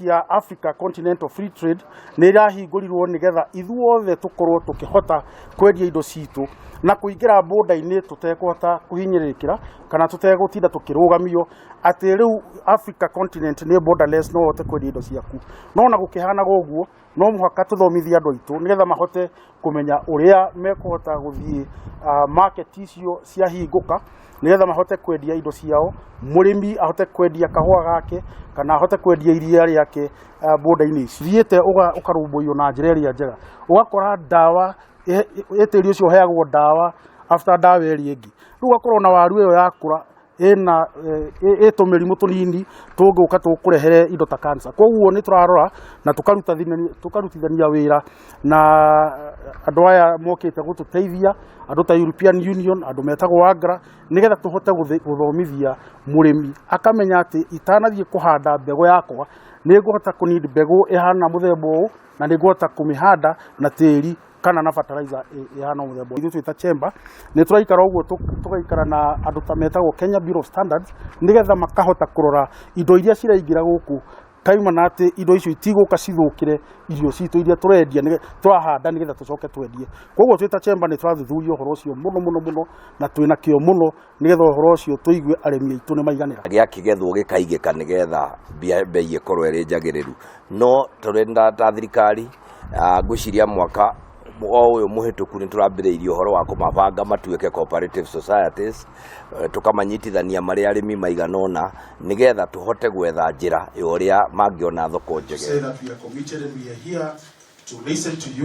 Cia Africa Continental Free Trade nĩ irahingũrirwo nĩgetha ithuothe tũkorwo tũkĩhota kwendia indo citũ na kũingĩra border-inĩ tũtekũhota kũhinyĩrĩrĩkĩra kana tũtegũtinda tũkĩrũgamio, atĩ rĩu Africa continent nĩ borderless, no ũhote kwendia indo ciaku. No ona gũkĩhanaga ũguo, no mũhaka tũthomithie andũ aitũ nĩgetha mahote kũmenya ũrĩa mekũhota gũthiĩ market icio ciahingũka, nĩgetha mahote kwendia indo ciao, mũrĩmi ahote kwendia kahũa gake kana ahote kwendia iria rĩake border-inĩ ici. Thiĩte ũkarũmbũiyo na njĩra ĩrĩa njega, ũgakora ndawa ĩ tĩri ũcio ũheagwo ndawa after ndawa ĩrĩa ĩngĩ, rĩu ũgakorwo na waru ĩyo yakũra ĩna ĩ tũmĩrimũ tũnini tũngĩũka tũkũrehere indo ta cancer. Koguo nĩ tũrarora na tũkarutithania wĩra na andũ aya mokĩte gũtũteithia, andũ ta European Union, andũ metagwo AGRA, nĩgetha tũhote gũthomithia mũrĩmi akamenya atĩ itanathiĩ kũhanda mbegũ yakwa, nĩ ngũhota kũ need mbegũ ĩhana mũthemba ũũ na nĩ ngũhota kũmĩhanda na tĩri kana na fertilizer ĩhana mũthemba ũyũ. Ithuĩ twĩ ta chamber nĩ tũraikara ũguo, tũgaikara na andũ ta metagwo Kenya Bureau of Standards, nĩgetha makahota kũrora indo iria ciraingĩra gũkũ kaima na atĩ indo icio itigũka cithũkĩre irio citũ iria tũrendia, tũrahanda nĩgetha tũcoke twendie. Koguo twĩ ta chamber nĩ tũrathuthuria ũhoro ũcio mũno mũno mũno na twĩna kĩo mũno nĩgetha ũhoro ũcio tũigue arĩmi aitũ nĩ maiganĩra. Gĩakĩgethwo gĩkaigĩka nĩgetha mbei ĩkorwo ĩrĩ njagĩrĩru, no tũrenda ta thirikari, ngwĩciria mwaka o ũyũ mũhĩtũku nĩ tũrambĩrĩirie ũhoro wa kũmabanga matuĩke cooperative societies, tũkamanyitithania marĩ arĩmi maigana ũna nĩgetha tũhote gwetha njĩra ya ũrĩa mangĩona thoko njega. Say that we are committed and we are here to listen to you.